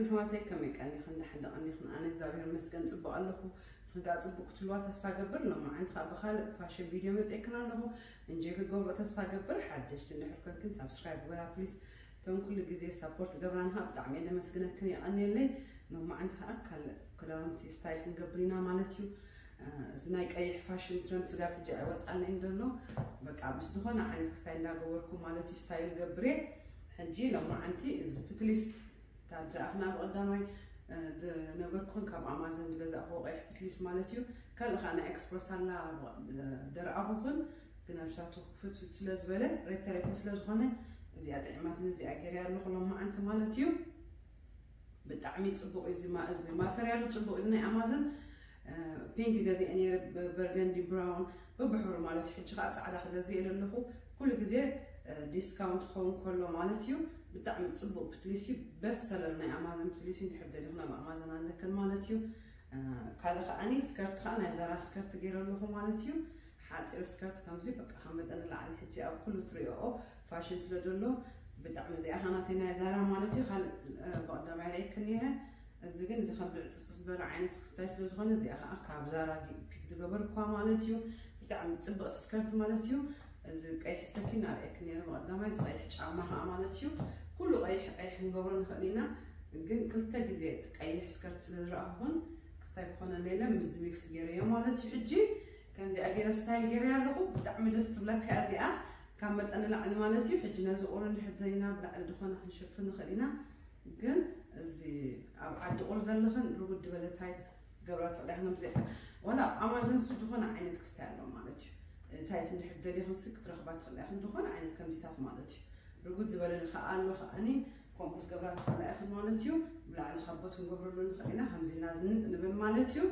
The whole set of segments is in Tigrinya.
ኣሕዋተይ ከመይ ቀኒኽን? ደሓን ዶ ቀኒኽን? ኣነ እግዚኣብሔር ይመስገን ጽቡቕ ኣለኹ። ንስኽን ከኣ ጽቡቕ ክትህልዋ ተስፋ ገብር። ሎማዓንቲ ከኣ ብኻልእ ፋሽን ቪድዮ መጺኤክን ኣለኹ። እንጆይ ክትገብሮ ተስፋ ገብር። ሓደሽቲ እንድሕር ኮንክን ሳብስክራይብ ግበራ ፕሊስ። እቶም ኩሉ ግዜ ሳፖርት ገብራን ከኣ ብጣዕሚ እየ ደመስግነክን፣ የቐንየለይ። ሎማዓንቲ ከኣ ካልእ ክዳውንቲ ስታይል ክንገብር ኢና ማለት እዩ። እዚ ናይ ቀይሕ ፋሽን ትረንድ ስጋብ ሕጂ ኣይወጻልናይን ዘሎ። በቃ ምስ ዝኾነ ዓይነት ክስታይ እንዳገበርኩ ማለት እዩ ስታይል ገብር እየ። ሕጂ ሎማዓንቲ እዚ ፕትሊስ ካብ ዝረኣኽና ብቐዳማይ ዝነገርኩኽን ካብ ኣማዘን ዝገዛእኽዎ ቀይሕ ፕትሊስ ማለት እዩ። ካልእ ከዓ ናይ ኤክስፕረስ ኣላ ደረኣኹኽን ግን ኣብሳቱ ክፍትፍት ስለ ዝበለ ሬተ ሬተ ስለ ዝኾነ እዚኣ ጥዒማትን እዚኣ ገይረ ኣለኹ ሎማዓንቲ ማለት እዩ። ብጣዕሚ ጽቡቕ እዩ እዚ ማ- እዚ ማተርያሉ ጽቡቕ እዩ። ናይ ኣማዘን ፒንክ ገዚአ ነይረ፣ በርገንዲ ብራውን በብሕብሩ ማለት እዩ። ሕጂ ከዓ ጻዕዳ ክገዝእ ኢለ ኣለኹ። ኩሉ ግዜ ዲስካውንት ክኸውን ከሎ ማለት እዩ። ብጣዕሚ ጽቡቕ ፕትሊስ እዩ። በስ ሰለር ናይ ኣማዘን ፕትሊስ እዩ። እንድሕር ደሊኹም ኣብ ኣማዘን ኣለክን ማለት እዩ። ካልእ ከዓኒ ስከርት ከዓ ናይ ዛራ ስከርት ገይረ ኣለኹ ማለት እዩ። ሓፂር ስከርት ከምዚ በቃ ካብ መጠን ላዕሊ ሕጂ ኣብ ኩሉ ትሪኦ ፋሽን ስለ ዘሎ ብጣዕሚ እዚኣ ኸናተይ ናይ ዛራ ማለት እዩ። ካልእ ብቐዳማይ ርኤክን ነይረ። እዚ ግን እዚ ከም ብዕፅፍቲ ዝበለ ዓይነት ክስታይ ስለ ዝኾነ እዚኣ ከዓ ካብ ዛራ ፒክ ዝገበርኳ ማለት እዩ። ብጣዕሚ ፅብቕቲ ስከርት ማለት እዩ። እዚ ቀይሕ ስተኪን ኣርእየክ ነይረ ብቐዳማይ። እዚ ቀይሕ ጫማ ከዓ ማለት እዩ። ኩሉ ቀይሕ ቀይሕ ክንገብሮ ንኽእል ኢና። ግን ክልተ ግዜ እቲ ቀይሕ ስከርት ስለ ዝረኣኹን ክስታይ ክኾነ ሌለ ምስ ሚክስ ገይረዮ ማለት እዩ። ሕጂ ከምዚኣ ገይረ ስታይል ገይረ ኣለኹ። ብጣዕሚ ደስ ትብለካ እዚኣ ካብ መጠን ላዕሊ ማለት እዩ። ሕጂ ነዚ ቁሪ ንሕደይና ብላዕሊ ዝኾነ ክንሸፍን ንኽእል ኢና። ግን እዚ ኣብ ዓዲ ቁሪ ዘለኽን ርጉድ ዝበለ ታይት ገብራ ትኽእላ ኢኽን። ከምዚ ዋላ ኣማዘን ሱ ዝኾነ ዓይነት ክስታይ ኣሎ ማለት እዩ። ታይት እንድሕር ደሊኽን ስ ክትረኽባ ትኽእላ ኢኽን ዝኾነ ዓይነት ከምዚታት ማለት እዩ። ርጉድ ዝበለ ከኣ ኣሎ ከኣኒ ከምኡ ክትገብራ ትኽእላ ኢኽን ማለት እዩ። ብላዕሊ ካብ ቦት ክንገብረሉ ንኽእል ኢና። ከምዚ እና ዝንጥ ንብል ማለት እዩ።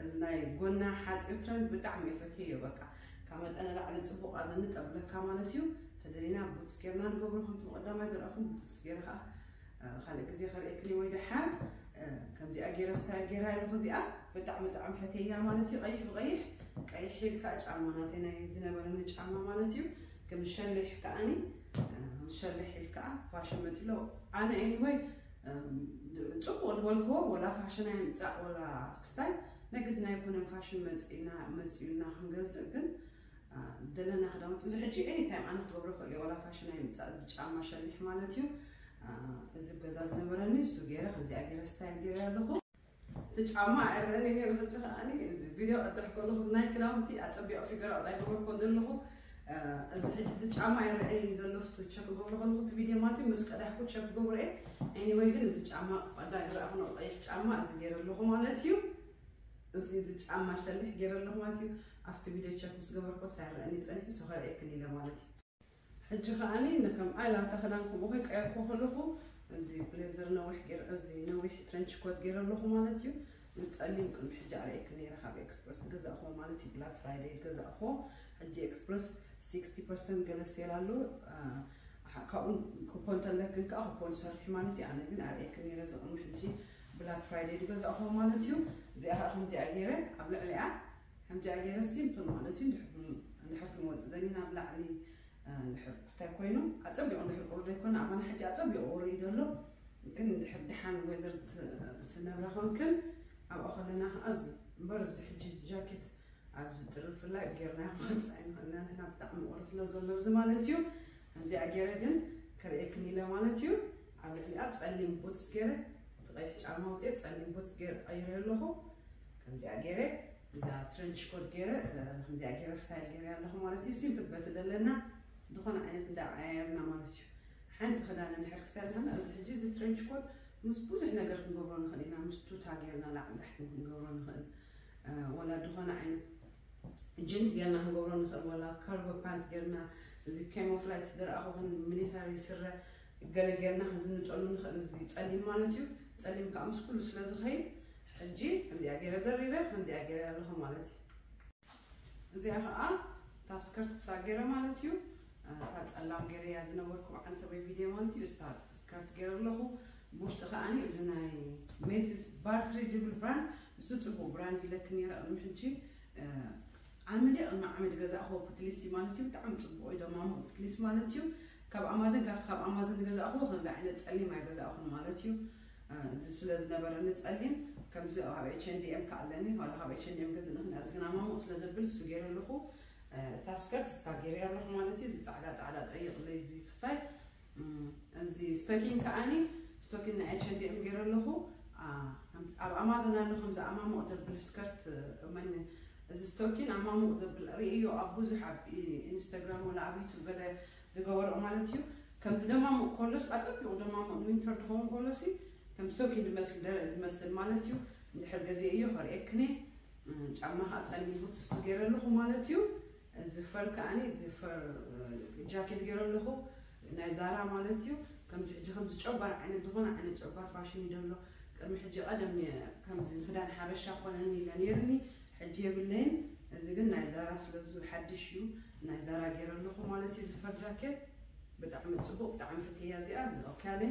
እዚ ናይ ጎና ሓፂር ትረንድ ብጣዕሚ እየ ፈትየዮ። በቃ ካብ መጠን ላዕሊ ፅቡቕ ኣዘንጥ ኣብለካ ማለት እዩ። ተደሊና ቡትስ ጌርና ንገብሮ ከምቲ ቀዳማይ ዘርኣኹም ቡትስ ጌረ ከኣ ካልእ ግዜ ከርእየክኒ ወይ ደሓን ከምዚኣ ገይረ ስታይል ገይራ ኣለኹ። እዚኣ ብጣዕሚ ብጣዕሚ ፈትየያ ማለት እዩ። ቀይሕ ብቀይሕ ቀይሕ ኢልካ ጫማ ናተይ ናይ ዝነበረኒ ጫማ ማለት እዩ። ግን ሸልሕ ከዓኒ ሸልሕ ኢልካ ፋሽን መፂሎ ኣነ ኤኒወይ ፅቡቕ ዝበልክዎ ወላ ፋሽን ኣይምፃእ ወላ ክስታይ ነግድ ናይ ኮነን ፋሽን መፂና መፂኡና ክንገዝእ ግን ደለና ክዳውንቲ እዚ ሕጂ ኤኒታይም ኣነ ክገብሮ ክእል እየ። ወላ ፋሽን ኣይምፃእ እዚ ጫማ ሸሊሕ ማለት እዩ። እዚ ገዛ ዝነበረኒ እሱ ገይረ ከምዚኣ ገይረ ስታይል ገይረ ኣለኹ። እቲ ጫማ ኣይረአኒ ነይሩ። ሕጂ ከዓኒ እዚ ቪድዮ ቀድሕ ከለኹ እዚ ናይ ክዳውንቲ ኣፀቢቑ ፊገር ኣውት ኣይገበርኮ ዘለኹ። እዚ ሕጂ እዚ ጫማ ኣይረአኒ ዘሎ ቸክ ክገብሮ ከለኹ እቲ ቪድዮ ማለት እዩ። ምስ ቀዳሕኩ ቸክ ክገብሮ እየ። ኤኒወይ ግን እዚ ጫማ ቀዳይ ዝረኣኹ ቀይሕ ጫማ እዚ ገይረ ኣለኹ ማለት እዩ። እዚ ጫማ ሸልሕ ገይረ ኣለኹ ማለት እዩ። ኣብቲ ቪድዮ ቸክ ምስ ገበርኮ ሳይረአኒ ጸኒሑ ሰኸርእየክን ኢለ ማለት እዩ። ሕጂ ከዓኒ ንከም ኣይላታ ክዳን ከምኡ ከይቀየርኩ ከለኹ እዚ ብሌዘር ነዊሕ ገይረ እዚ ነዊሕ ትረንች ኮት ገይረ ኣለኹ ማለት እዩ። ንጸሊም ቅድሚ ሕጂ ኣርእየክን ነይረ ካብ ኤክስፕረስ ገዛእኹዎ ማለት እዩ። ብላክ ፍራይደይ ገዛእኹዎ። ሕጂ ኤክስፕረስ ሲክስቲ ፐርሰንት ገለ ሴል ኣሎ። ካብኡ ኩፖን ተለክን ከዓ ኩፖን ሰርሒ ማለት እዩ። ኣነ ግን ኣርእየክን ነይረ እዚ ቅድሚ ሕጂ ብላክ ፍራይደይ ዝገዛእኹዎ ማለት እዩ። እዚኣ ከዓ ከምዚኣ ገይረ ኣብ ልዕሊኣ ከምዚኣ ገይረ ሲምፕል ማለት እዩ። እንድሕር ክንወፅእ ደሊና ኣብ ላዕሊ እንድሕር ክስታይ ኮይኑ ኣፀቢቑ እንድሕር ቁሪ ዘይኮነ ኣባና ሕጂ ኣፀቢቑ ቁሪ እዩ ዘሎ። ግን እንድሕር ድሓን ወይዘር ስነብራ ኮንክን ኣብኣ ከለና ከዓ እዚ እምበር እዚ ሕጂ ጃኬት ኣብዚ ጥሪ ብፍላይ ጌርና ክወፅእ ኣይንኽእልና ንሕና ብጣዕሚ ቁሪ ስለ ዘሎ እዚ ማለት እዩ። ከምዚኣ ገይረ ግን ከርእየክን ኢለ ማለት እዩ። ኣብ ልዕሊኣ ፀሊም ቡትስ ገይረ እቲ ቀይሕ ጫማ ውፅኤ ፀሊም ቡትስ ገይረ ቀይረ ኣለኹ። ከምዚኣ ገይረ እዛ ትረንች ኮት ገይረ ከምዚኣ ገይረ ስታይል ገይረ ኣለኹ ማለት እዩ። ሲምፕል በቲ ዘለና ዝኾነ ዓይነት እንዳዓያየርና ማለት እዩ። ሓንቲ ክዳን እንድሕር ክስታይ ኣለና እዚ ሕጂ እዚ ትረንች ኮት ምስ ብዙሕ ነገር ክንገብሮ ንኽእል ኢና። ምስ ቱታ ገይርና ላዕሊ ታሕቲ ክንገብሮ ንኽእል። ወላ ዝኾነ ዓይነት ጅንስ ጌርና ክንገብሮ ንኽእል፣ ወላ ካርጎ ፓንት ጌርና፣ እዚ ኬሞፍላጅ ዝረኣኹኽን ሚሊታሪ ስረ ገለ ጌርና ክንዝንጠሉ ንኽእል። እዚ ጸሊም ማለት እዩ። ጸሊም ከዓ ምስ ኩሉ ስለ ዝኸይድ፣ ሕጂ ከምዚኣ ገይረ ደሪበ፣ ከምዚኣ ገይረ ኣለኹ ማለት እዩ። እዚኣ ከዓ እታ ስከርት እሳ ገይረ ማለት እዩ። እታ ጸላም ገይረያ ዝነበርኩ ብዓንተ ወይ ቪድዮ ማለት እዩ። እሳ ስከርት ገይረ ኣለኹ። ብውሽጢ ከዓኒ እዚ ናይ ሜሲስ ባርትሪ ድብል ብራንድ፣ እሱ ጽቡቕ ብራንድ ኢለክ ነይረ ቅድሚ ሕጂ። ዓመዲ ቅድሚ ዓመዲ ገዛእኽዎ ፕትሊስ እዩ ማለት እዩ። ብጣዕሚ ጽቡቕ እዩ፣ ደማሙ ፕትሊስ ማለት እዩ። ካብ ኣማዘን፣ ካብቲ ካብ ኣማዘን ዝገዛእኽዎ ከምዚ ዓይነት ጸሊም ኣይገዛእኹን ማለት እዩ። እዚ ስለ ዝነበረኒ ጸሊም ከምዚ ኣብ ኤች ኤንድ ኤም ከኣለኒ ዋላ ካብ ኤች ኤንድ ኤም ገዝእ ንኽንያት ግን ኣማሙቕ ስለ ዘብል እሱ ገይረ ኣለኹ። እታ ስከርት እሳ ገይረ ኣለኹ ማለት እዩ። እዚ ጻዕዳ ጻዕዳ ጸይቕለይ እዚ ክስታይ እዚ ስቶኪን ከኣኒ ስቶኪን ናይ ኤች ኤንድ ኤም ገይረ ኣለኹ። ኣብ ኣማዞን ኣሎ ከምዚ ኣማሙቕ ደብል ስከርት መን እዚ ስቶኪን ኣማሙቕ ደብል ርእዮ ኣብ ብዙሕ ኣብ ኢንስታግራም ወላ ኣብ ዩቱብ ገለ ዝገበርኦ ማለት እዩ። ከምዚ ደማሙቕ ከሎስ ኣጸቢቑ ደማሙቕ ንዊንተር ዝኸውን ከሎሲ ከም ስቶኪን ዝመስል ደረ- ዝመስል ማለት እዩ። እንድሕር ገዚአ እዮ ከርእየክኒ ጫማ ከዓ ጸሊም ቡትስ ገይረ ኣለኹ ማለት እዩ። እዚ ፈር ከዓኒ እዚ ፈር ጃኬት ገይረ ኣለኹ ናይ ዛራ ማለት እዩ። ከምዚ ሕጂ ከምዚ ጨባር ዓይነት ዝኾነ ዓይነት ጨባር ፋሽን እዩ ዘሎ። ቅድሚ ሕጂ ቀደም እየ ከምዚ ክዳን ሓበሻ ኮነኒ ኢለ ነይርኒ ሕጂ የብለይን። እዚ ግን ናይ ዛራ ስለ ዝብል ሓድሽ እዩ ናይ ዛራ ገይረ ኣለኹ ማለት እዩ። እዚ ፈር ጃኬት ብጣዕሚ ጽቡቕ ብጣዕሚ ፈትያ እዚኣ ኦካለ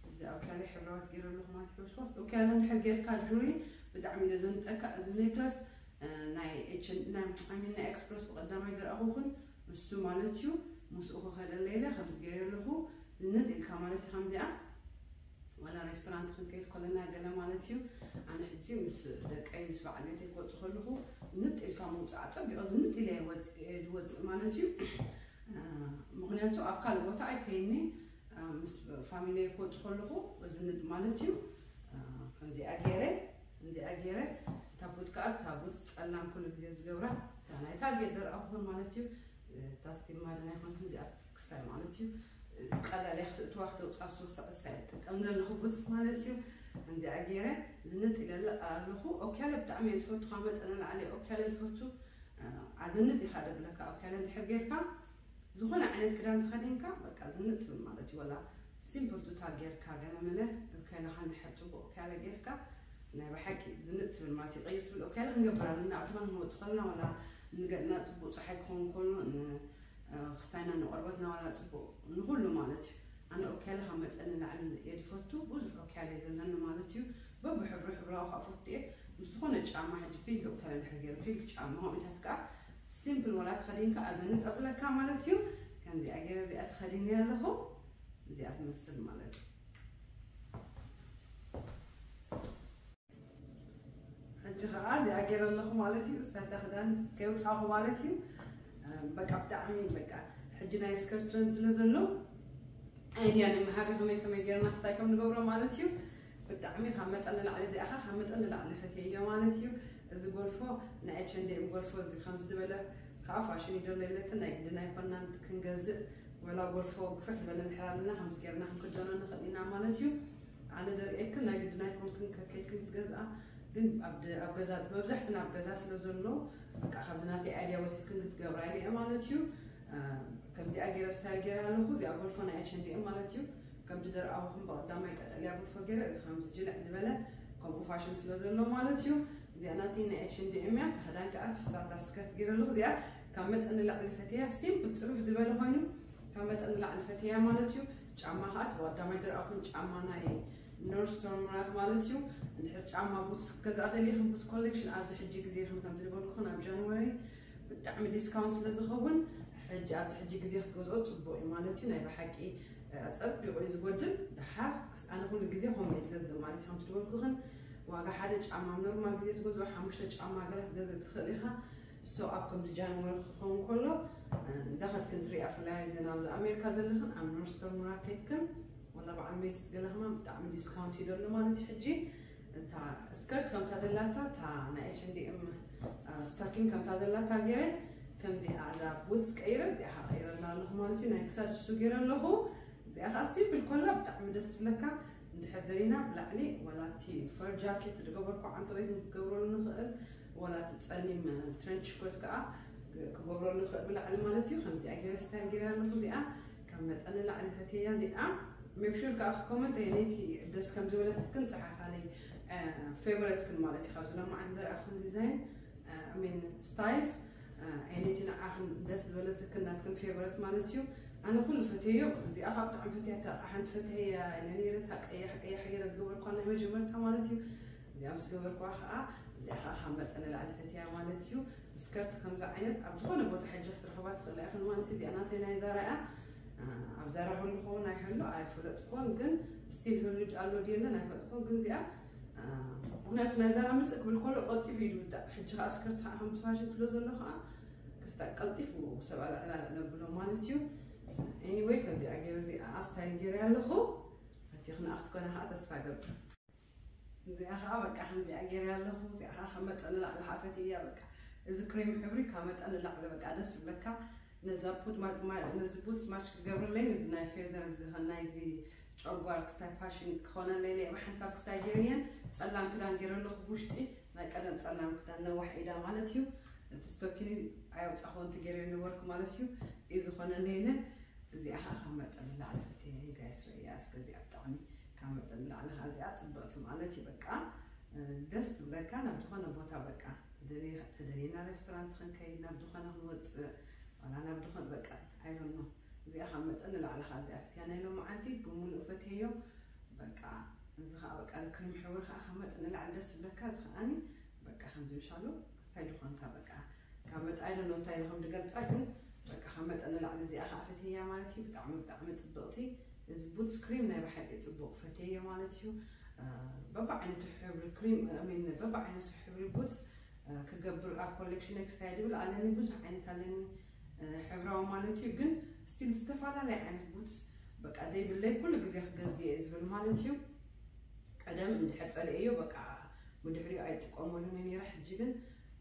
እዚ ኦካለ ሕብራዋት ገይረ ኣለኹ ማለት ሕውስዋስ ኦካለ እንድሕር ጌርካ ጁሪ ብጣዕሚ እዩ ዘንጠካ እዚ ኔክለስ ናይ ኤች ናይ ሚን ናይ ኤክስፕረስ ብቀዳማይ ዝረኣኹኽን ንሱ ማለት እዩ። ምስኡ ክኸደለ ኢለ ከምዚ ገይረ ኣለኹ ዝንጥ ኢልካ ማለት እዩ። ከምዚኣ ዋላ ሬስቶራንት ክንከይድ ከለና ገለ ማለት እዩ። ኣነ ሕጂ ምስ ደቀይ ምስ በዓል ቤተይ ክወፅእ ከለኹ ንጥ ኢልካ ምውፃእ ፀቢቐ ዝንጥ ኢለ እየ ወፅ- እየ ዝወፅእ ማለት እዩ። ምክንያቱ ኣብ ካልእ ቦታ ኣይከይኒ ምስ ፋሚሊ ክወፅእ ከለኹ ዝንጥ ማለት እዩ። ከምዚኣ ገይረ ከምዚኣ ገይረ እታ ቡት ከዓ እታ ቡት ፀላም ኩሉ ግዜ ዝገብራ እታ ናይ ታርጌት ደርኣ ክኾን ማለት እዩ። እታ ስቲል ማለ ናይ ኮንት እዚኣ ክስታይ ማለት እዩ። ቀላል እያ ክትእትዋ ክተውፅኣ ሶስት ሰዓት እሳ ይጥቀም ዘለኹ ቡት ማለት እዩ። ከምዚኣ ገይረ ዝንጥ ኢለ ኣለኹ። ኦኪያለ ብጣዕሚ እየ ዝፈቱ ካብ መጠን ንላዕሊ ኦኪያለ ዝፈቱ ኣዘንጥ ኢኻ ደብለካ ኦኪያለ እንድሕር ጌርካ ዝኾነ ዓይነት ክዳን ተኸዲንካ በቃ ዝንጥ ትብል ማለት እዩ። ወላ ሲምፕል ቱታ ጌርካ ገለመለ ኦኪያለ ከ እንድሕር ፅቡቅ ኦኪያለ ጌርካ ናይ ብሓቂ ዝንጥ ትብል ማለት እዩ። ቀይር ትብል ኦኪያለ ክንገብር ኣለና ኣብ ትማን ክንወፅእ ከለና ወላ ንገፅና ፅቡቅ ፀሓይ ክኸውን ከሎ ን- ክስታይና ንቆርበትና ዋላ ፅቡቅ ንኩሉ ማለት እዩ። ኣነ ኦኪያለ ካብ መጠን ንላዕሊ እየ ዝፈቱ ብዙሕ ኦኪያለ እዩ ዘለኒ ማለት እዩ። በብሕብሩ ሕብራዊ ካብ ፈቱ እየ ምስ ዝኾነ ጫማ ሕጂ ፒንክ ኦኪያለ እንድሕር ገይረ ፒንክ ጫማ ከምኡታት ከዓ ሲምፕል ወላ ተኸዲንካ ኣዘንጥ ኣብለካ ማለት እዩ። ከምዚኣ ገይረ እዚኣ ተኸዲነ ኣለኹ እዚኣ ትመስል ማለት እዩ። ሕጂ ከዓ እዚኣ ገይረ ኣለኹ ማለት እዩ። እሳተ ክዳን ከይውፃኹ ማለት እዩ። በቃ ብጣዕሚ በቃ ሕጂ ናይ ስከርት ትረንድ ስለ ዘሎ ኣይድያ ንምሃብ ከመይ ከመይ ገይርና ክስታይ ከም ንገብሮ ማለት እዩ። ብጣዕሚ ካብ መጠን ንላዕሊ እዚኣ ከዓ ካብ መጠን ንላዕሊ ፈትየዮ ማለት እዩ። እዚ ጎልፎ ናይ ኤች ኤንድ ኤም ጎልፎ እዚ ከምዚ ዝበለ ከዓ ፋሽን ይደሎ የለትን ናይ ግድን ኣይኮናን ክንገዝእ ወላ ጎልፎ ግፍሕ ዝበለ ንድሕር ኣለና ከምዚ ገይርና ክንክደኖ ንኽእል ኢና ማለት እዩ። ኣነ ደርእየክን ናይ ግድን ኣይኮንክን ከከይድክን ክትገዝኣ ግን ኣብ ደ- ኣብ ገዛ መብዛሕትና ኣብ ገዛ ስለ ዘሎ በቃ ካብዚ ናተይ ኣይድያ ወሲድክን ክትገብራ ኢለ እየ ማለት እዩ። ከምዚኣ ገይረ ስታይል ገይረ ኣለኹ እዚኣ ጎልፎ ናይ ኤች ኤንድ ኤም ማለት እዩ። ከምቲ ደርኣኹም ብቐዳማይ ቀጠልያ ጎልፎ ገይረ እዚ ከምዚ ጅልዕ ዝበለ ከምኡ ፋሽን ስለ ዘሎ ማለት እዩ። እዚኣ ናተይ ናይ ኤች ኤንድ ኤም እያ ተኸዳን ከዓ ሳታ ስከርት ገይረ ኣለኹ እዚኣ ካብ መጠን ንላዕሊ ፈትያ ሲምፕል ፅሩፍ ዝበለ ኮይኑ ካብ መጠን ንላዕሊ ፈትያ ማለት እዩ። ጫማ ከዓ እቲ ብቐዳማይ ዝረኣኹም ጫማ ናይ ኖርዝ ስቶርም ራክ ማለት እዩ። እንድሕር ጫማ ቡትስ ክትገዝኣ ደሊኽን ቡትስ ኮሌክሽን ኣብዚ ሕጂ ግዜ ይኹን ከምቲ ዝበልኩኽን ኣብ ጃንዋሪ ብጣዕሚ ዲስካውንት ስለ ዝኸውን ሕጂ ኣብዚ ሕጂ ግዜ ክትገዝኦ ፅቡቅ እዩ ማለት እዩ። ናይ ብሓቂ ኣፀቢቑ እዩ ዝጎድል። ደሓር ኣነ ኩሉ ግዜ ከምኡ እየ ዝገዝእ ማለት እዩ። ከምቲ ዝበልኩኽን ዋጋ ሓደ ጫማ ኣብ ኖርማል ግዜ ትገዝኦ ሓሙሽተ ጫማ ገለ ክትገዝእ ትኽእል ኢኻ። እሶ ኣብ ከምዚ ጃንዋሪ ክኸውን ከሎ እንዳኸድክን ትሪኣ ፍላይ ዘን ኣብዚ ኣሜሪካ ዘለኽን ኣብ ኖርስተር ማርኬትክን ወላ በዓል ሜስ ገለ ከማን ብጣዕሚ ዲስካውንት እዩ ዘሎ ማለት እዩ። ሕጂ እታ ስከርት ከምታ ደላታ እታ ናይ ኤች ኤንድ ኤም ስታኪን ከምታ ደላታ ገይረ ከምዚ ኣዛ ቡትስ ቀይረ እዚኣ ከቐይረላ ኣለኹ ማለት እዩ። ናይ ክሳድ እሱ ገይረ ኣለኹ። እዚኣ ከዓ ሲምፕል ኮላ ብጣዕሚ ደስ ትብለካ። እንድሕር ደሊና ብላዕሊ ወላ እቲ ፈር ጃኬት ዝገበርኩ ዓንተወይት ንክገብረሉ ንኽእል ወላ እቲ ጸሊም ትረንች ኮት ከዓ ክገብረሉ ንኽእል ብላዕሊ ማለት እዩ። ከምዚኣ ገይረ ስታይል ገይረ ኣለኹ። እዚኣ ካብ መጠን ንላዕሊ ፈትየያ። እዚኣ ሜክሹር ከዓ ኣብቲ ኮመንት ኣየነይቲ ደስ ከም ዝበለትክን ጸሓፋለይ ፌቨረትክን ማለት እዩ። ካብዚ ሎማዓንቲ ዝረኣኹን ዲዛይን ሚን ስታይልስ ኣየነይቲ ንዓኽን ደስ ዝበለትክን ናትክን ፌቨረት ማለት እዩ። ኣነ ኩሉ ፈትየዮ። እዚኣ ካብ ብጣዕሚ ፈትያ እታ ሓንቲ ፈትያ ኢለ ነይረ እታ ቀያሕ ቀያሕ ገይረ ዝገበርኳ ናይ መጀመርታ ማለት እዩ። እዚኣ ምስ ገበርኳ ከዓ እዚኣ ከዓ ካብ መጠን ንላዕሊ ፈትያ ማለት እዩ። ስከርት ከምዚ ዓይነት ኣብ ዝኾነ ቦታ ሕጂ ክትረኽባ ትኽእላ ኢኽን ማለት እዩ። እዚኣ ናተይ ናይ ዛራ እያ። ኣብ ዛራ ህሉ ክኸውን ኣይህሉ ኣይፈለጥኩን ግን ስቲል ህሉድ ኣሎ ድየለን ኣይፈልጥኩም፣ ግን እዚኣ ምክንያቱ ናይ ዛራ ምፅእ ክብል ከሎ ቀልጢፉ እዩ ዝውዳእ። ሕጂ ከዓ ስክርት ከዓ ከም ፋሽን ስለ ዘሎ ከዓ ክስታ ቀልጢፉ ሰብ ኣልዕላ ነብሎ ማለት እዩ። ኤኒወይ ከምዚኣ ገይረ እዚኣ ኣስታይ ገይረ ኣለኹ። እቲ ክነኣ ክትኮነ ከዓ ተስፋ ገብር። እዚኣ ከዓ በቃ ከምዚኣ ገይረ ኣለኹ። እዚኣ ከዓ ካብ መጠን ንላዕሊ ሓፈት እያ። በቃ እዚ ክሬም ሕብሪ ካብ መጠን ንላዕሊ በቃ ደስ ዝብለካ። ነዛ ቡት ማ- ማ- ነዚ ቡትስ ማች ክገብርለይ ነዚ ናይ ፌዘር እዚ ናይዚ ጨጓር ክስታይ ፋሽን ክኾነለይ ናይ ብሓንሳብ ክስታይ ገይረየን ጸላም ክዳን ገይረ ኣለኹ። ብውሽጢ ናይ ቀደም ጸላም ክዳን ነዋሕ ኢዳ ማለት እዩ። እቲ ስቶኪኒ ኣየውጻኹ እንት ገይረ ነበርኩ ማለት እዩ። እዩ ዝኾነለይነ እዚኣ ከዓ ካብ መጠን ንላዕሊ ፈትየ ጋይስ ረእያ እስከ እዚኣ ብጣዕሚ ካብ መጠን ንላዕሊ ከዓ እዚኣ ጽብቕቲ ማለት እዩ። በቃ ደስ ትብለካ ናብ ዝኾነ ቦታ በቃ ተደለየ- ተደለየና ሬስቶራንት ክንከይድ ናብ ዝኾነ ክንወፅእ ዋላ ናብ ዝኾነ በቃ ኣይሮኖ እዚኣ ካብ መጠን ንላዕሊ ከዓ እዚኣ ፈትያ ናይ ሎማዓንቲ ብምሉእ ፈትየዮ። በቃ እዚ ከዓ በቃ እዚ ክሬም ሕብሪ ከዓ ካብ መጠን ንላዕሊ ደስ ዝብለካ እዚ ከዓኒ በቃ ከምዚ ምሻሉ ክስታይ ዝኾንካ በቃ ካብ መጠን ኣይሮኖ እንታይ ኢለ ከም ዝገልፃ ግን በቃ ካብ መጠን ንላዕሊ እዚኣ ከዓ ፈትየያ ማለት እዩ። ብጣዕሚ ብጣዕሚ ፅብቕቲ እዚ ቡትስ ክሪም ናይ ብሓቂ ፅቡቅ ፈትየዮ ማለት እዩ። በብዓይነቱ ሕብሪ ክሪም ሚን በብዓይነቱ ሕብሪ ቡትስ ክገብር ኣብ ኮሌክሽን ክስታይ ድብል ኣለኒ ብዙሕ ዓይነት ኣለኒ ሕብራዊ ማለት እዩ። ግን ስቲል ዝተፈላለየ ዓይነት ቡትስ በቃ ደይብለይ ኩሉ ግዜ ክገዝእ እየ ዝብል ማለት እዩ። ቀደም እንድሕር ፀልኤዮ በቃ ብድሕሪኡ ኣይጥቀመሉን እየ ነይረ። ሕጂ ግን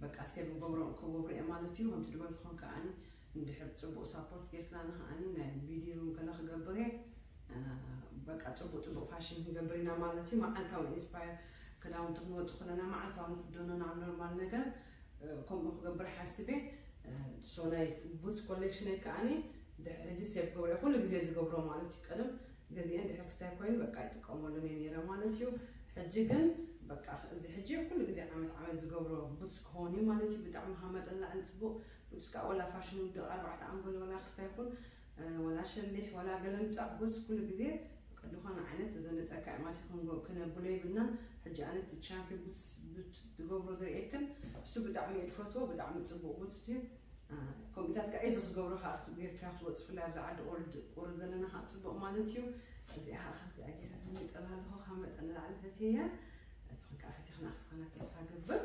በቃ ሴቭ ክገብሮ ክገብሮ እየ ማለት እዩ። ከምቲ ዝበልኩኹም ከዓኒ እንድሕር ፅቡቅ ሳፖርት ጌርክና ንኸዓኒ ናይ ቢዲ ሩም ገለ ክገብር እየ። በቃ ፅቡቅ ፅቡቅ ፋሽን ክንገብር ኢና ማለት እዩ። መዓልታዊ ኢንስፓየር ክዳውንቲ ክንወፅእ ከለና መዓልታዊ ንክደኖ ናብ ኖርማል ነገር ከምኡ ክገብር ሓስበ። ሶ ናይ ቡትስ ኮሌክሽን ከዓኒ ድሕሪ ሕጂ ሴቭ ገብረ ኩሉ ግዜ ዝገብሮ ማለት እዩ። ቀደም ገዚአ ድሕሪ ክስታይ ኮይኑ በቃ ይጥቀመሉ ነይረ ማለት እዩ። ሕጂ ግን በቃ እዚ ሕጂ ኩሉ ግዜ ዓመት ዓመት ዝገብሮ ቡትስ ክኸውን እዩ ማለት እዩ። ብጣዕሚ ካብ መጠን ንላዕሊ ፅቡቅ ቡትስ ከዓ ወላ ፋሽን ውድቅ ኣርባዕተ ኣንጎል ወላ ክስታይ ይኹን ወላ ሸሊሕ ወላ ገለ ምፃእ ቡትስ ኩሉ ግዜ ዝኾነ ዓይነት ዘንጠካ ማለት እዩ። ክንጎ- ክነብሎ ይብልናን ሕጂ ኣነ እቲ ቻምፒ ቡትስ ቡት ዝገብሮ ዝርእየክን እሱ ብጣዕሚ እየ ዝፈትዎ። ብጣዕሚ ፅቡቅ ቡትስ እዩ። ከምኡታት ከዓ እዚ ክትገብሮ ከዓ ክትጌርካ ክትወፅ ፍላይ ኣብዚ ዓዲ ቁርድ ቁር ዘለና ከዓ ፅቡቅ ማለት እዩ። እዚኣ ከዓ ከምዚኣ ገይረ ዘንጠላ ኣለኹ ካብ መጠን ንላዕሊ ፈትየ እያ። እስኽን ከዓ ፈቲኽና ክትኾና ተስፋ ገብር።